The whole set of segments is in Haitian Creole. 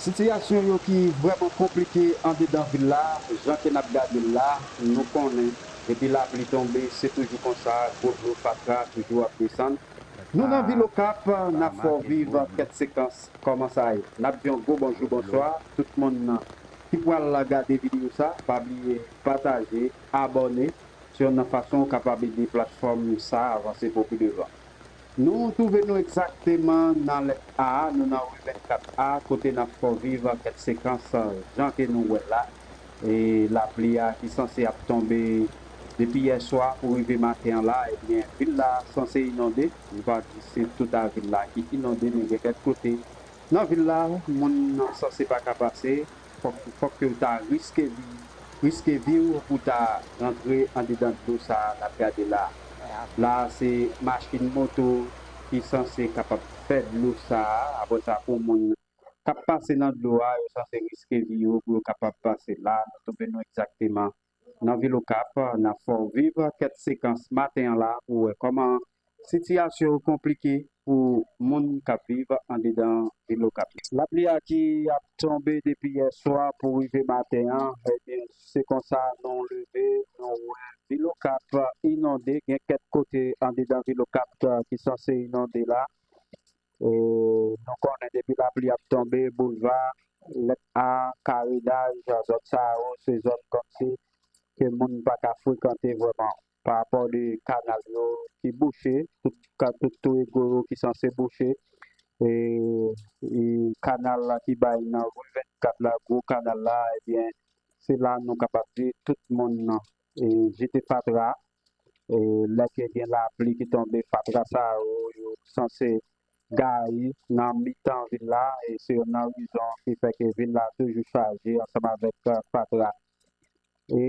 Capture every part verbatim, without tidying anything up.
Sitiyasyon yo ki vrèman konplike andedan vil la, jan ke n ap gade l la, nou konnen, depi lapli tonbe, se toujou konsa, gwo dlo fatra toujou ap desann. Nou nan vil Okap, n ap fè w viv kèk sekans kòman sa ye. N ap di yon gwo bonjou, bonswa, tout moun ki pral gade videyo sa, pa bliye pataje, abòne, se youn nan fason ou kapab ede platfòm sa avanse pou pi devan. Nou twouve nou egzakteman nan lèt A, nou nan ri vennkat A, kote n ap fè w viv kèk sekans, jan ke nou wè la. E lapli a ki sanse ap tonbe depi yè swa pou rive maten an la, ebyen, vil la sanse inonde. Nou pa di se tout a vil la ki inonde, men gen kèk kote nan vil la, moun sanse pa ka pase. Fòk, fòk ke w ta riske vi, riske vi w pou w ta rantre andedan dlo sa a n ap gade la a. La a, se machin moto ki sanse kapab fè dlo sa a. Apre sa, pou moun k ap pase nan dlo a, yo sanse riske vi yo pou yo kapab pase. La, nou twouve nou egzakteman nan vil Okap, n ap fè w viv kèk sekans maten an la pou w wè kòman sitiyasyon yo konplike pou moun k ap viv andedan vil Okap. Lapli a ki ap tonbe depi yè swa pou rive maten an, ebyen, se konsa nou leve, nou wè vil Okap inonde, gen kèk kote andedan vil Okap ki sanse inonde la. E nou konnen depi lapli ap tonbe, boulva, lèt A, karenaj, zòn sa yo, se zòn kòmsi ke moun pa ka frekante vrèman. Pa rapò de kanal yo ki bouche, tout, ka-, tout twouvo yo ki sanse bouche. E, e kanal la ki bay nan ri vennkat la, gwo kanal la, ebyen, se la nou kapab di tout moun, e, jete fatra. E, lè ke gen lapli ki tonbe, fatra sa yo, yo sanse gaye nan mitan vil la, e se youn nan rezon ki fè ke vil la toujou chaje ansanm avèk, e, fatra. E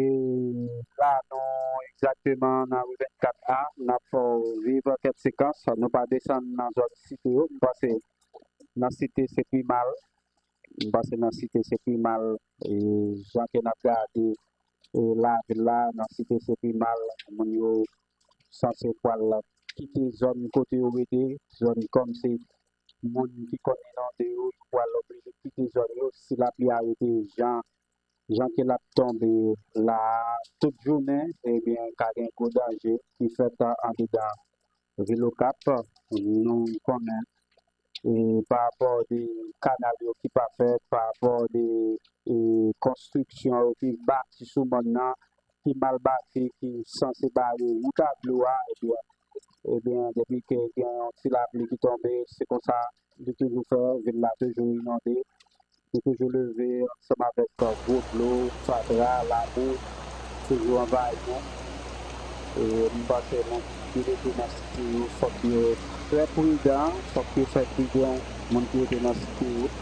la, nou egzakteman nan ri vennkat A, n ap fè w viv kèk sekans. Nou pa desann nan zòn site yo, m panse nan site se pi mal. M panse nan site se pi mal, e, jan ke n ap gade, e, lavil la, nan site se pi mal, moun yo sanse pral kite zòn kote yo rete, zòn kòmsi moun ki konn inonde yo, yo pral oblije kite zòn yo si lapli a rete jan, jan ke l ap tonbe la a tout jounen, ebyen, ka gen gwo danje ki fèt andedan vil Okap. Nou konnen, e, pa rapò de kanal yo ki pa fèt, pa rapò de, e, konstriksyon yo ki bati sou mòn nan, ki mal bati, ki sanse bare wout a dlo a, ebyen, ebyen, depi ke gen yon ti lapli ki tonbe, se konsa li toujou fè, vil la toujou inonde. Nou toujou leve ansanm avèk gwo dlo, fatra, labou, toujou anvayi nou. E m panse moun ki rete nan site yo, fòk yo trè pridan, fòk yo fè pridan, moun ki rete nan site yo.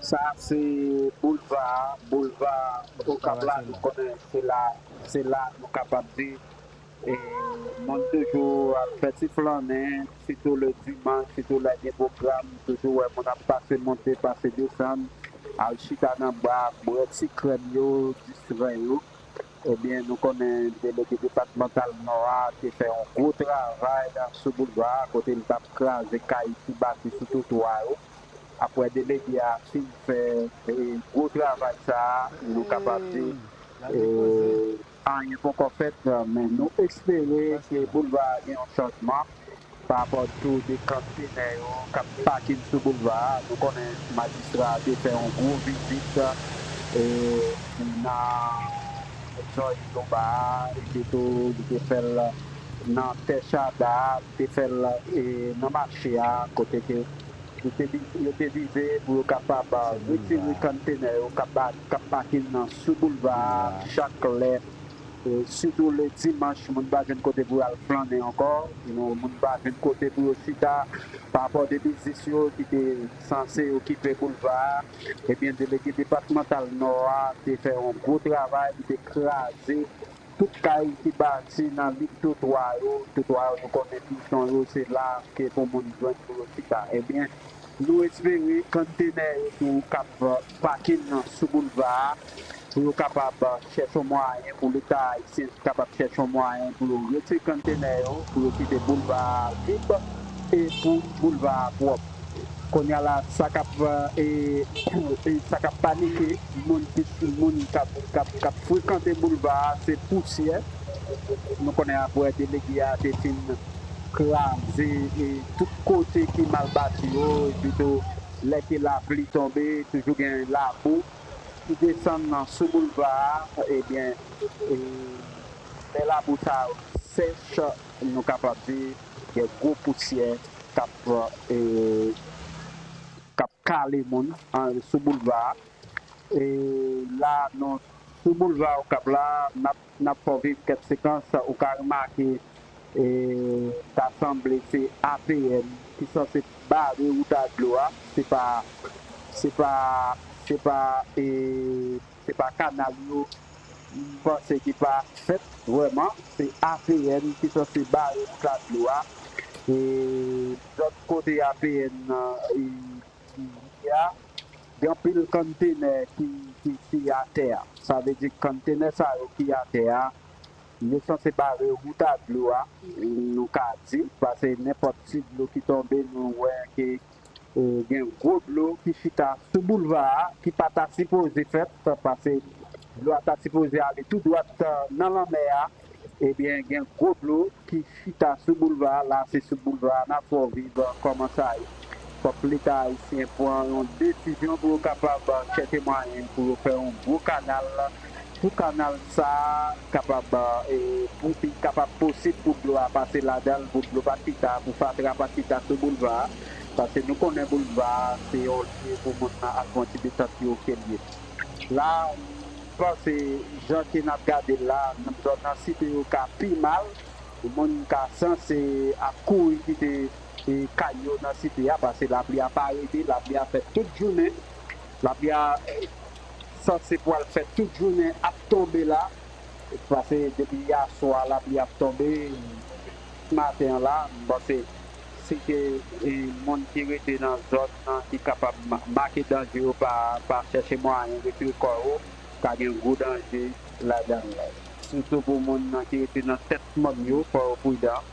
Sa se boulva, boulva Okap la, nou konnen se la, se la nou kapab di, e, moun toujou al fè ti flannen, sitou le dimanch, sitou lè gen pwogram, toujou wè moun ap pase monte, pase desann, al chita nan ba, bwè ti krèm yo, distrè yo. Ebyen, nou konnen delege depatmantal Nò a te fè yon gwo travay sou boulva a, kote l t ap kraze kay ki bati sou twotwa yo. Apre delege a fin fè, e, gwo travay sa a, nou kapab di, e, anyen poko fèt, men nou espere ke boulva a gen yon chanjman. Pa rapò tou de kantene yo k ap pakin sou boulva a. Nou konnen majistra a te fè yon gwo vizit, e, nan zòn Loba a, epi tou li te fè l nan Tè Chada a, li te fè l, e, nan mache a, kote ke Yo te vize pou yo kapab retire konntenè yo k ap pakin sou boulva a chak lè, sitou le dimanch, moun pa jwenn kote pou yo al flannen ankò, moun pa jwenn kote pou yo chita. Pa rapò de biznis yo ki te sanse okipe boulva a, ebyen, delege depatmantal Nò a te fè yon gwo travay, li te kraze tout kay ki bati nan lig twotwa yo. Twotwa yo, nou konnen pichon yo, se la ke pou moun jwenn pou yo chita. Ebyen, nou espere konntenè yo tou k ap pakin sou boulva a, pou yo kapab chèche yon mwayen, pou Leta ayisyen kapab chèche yon mwayen pou yo retire konntenè yo, pou yo kite boulva a lib e pou boulva a pwòp. Kounye a la, sa k ap, e, e sa k ap panike, moun ki, moun k ap, k ap, k ap frekante boulva a, se pousyè. Nou konnen apre delege a te fin kraze, e, tout kote ki mal bati yo, epi tou, lè ke lapli tonbe, toujou gen labou ki desann sou boulva a, ebyen, e, lè labou sa yo sèch, nou kapab di gen gwo pousyè k ap, e, k ap kale moun sou boulva a. E la, nou sou boulva Okap la, n ap, n ap fè w viv kèk sekans, ou ka remake, e, ta sanble se A P N ki sanse bare wout a dlo a. Se pa, se pa, se pa, e, se pa kanal yo, m panse ki pa fèt vrèman. Se A P N ki sanse bare wout a dlo a. E zòn kote A P N, e, ki ye a, gen anpil konntenè ki, ki, ki atè a. Sa vle di konntenè sa yo ki atè a, yo sanse bare wout a dlo a, nou ka di, paske nenpòt ti dlo ki tonbe, nou wè ke, e, gen gwo dlo ki chita sou boulva a, ki pa ta sipoze fèt, paske dlo a ta sipoze ale tou dwat, e, nan lanmè a. Ebyen, gen gwo dlo ki chita sou boulva a. La, se sou boulva a n ap fè w viv kòman sa ye. Fòk Leta ayisyen pran yon desizyon pou yo kapab chèche mwayen pou yo fè yon gwo kanal, pou kanal sa a kapab, e, pou li kapab posib pou dlo a pase ladan l, pou dlo pa chita, pou fatra pa chita sou boulva a. Paske nou konnen boulva a se yon lye pou moun nan al pran ti detant yo ke l ye. La, m panse, jan ke n ap gade l la, zòn nan Site yo ka pi mal. Moun ka sanse ap kouri kite, e, kay yo nan Site a, paske lapli a pa rete, lapli a fè tout jounen. Lapli a, e, sanse pral fè tout jounen ap tonbe la. Paske depi yèswa lapli ap tonbe, maten an la, m panse si ke, e, moun ki rete nan zòn nan ki kapab ma-, make danje yo pa, pa chèche mwayen retire kò yo, ka gen gwo danje ladan l. Sitou pou moun nan ki rete nan tèt mòn yo, fò yo pridan.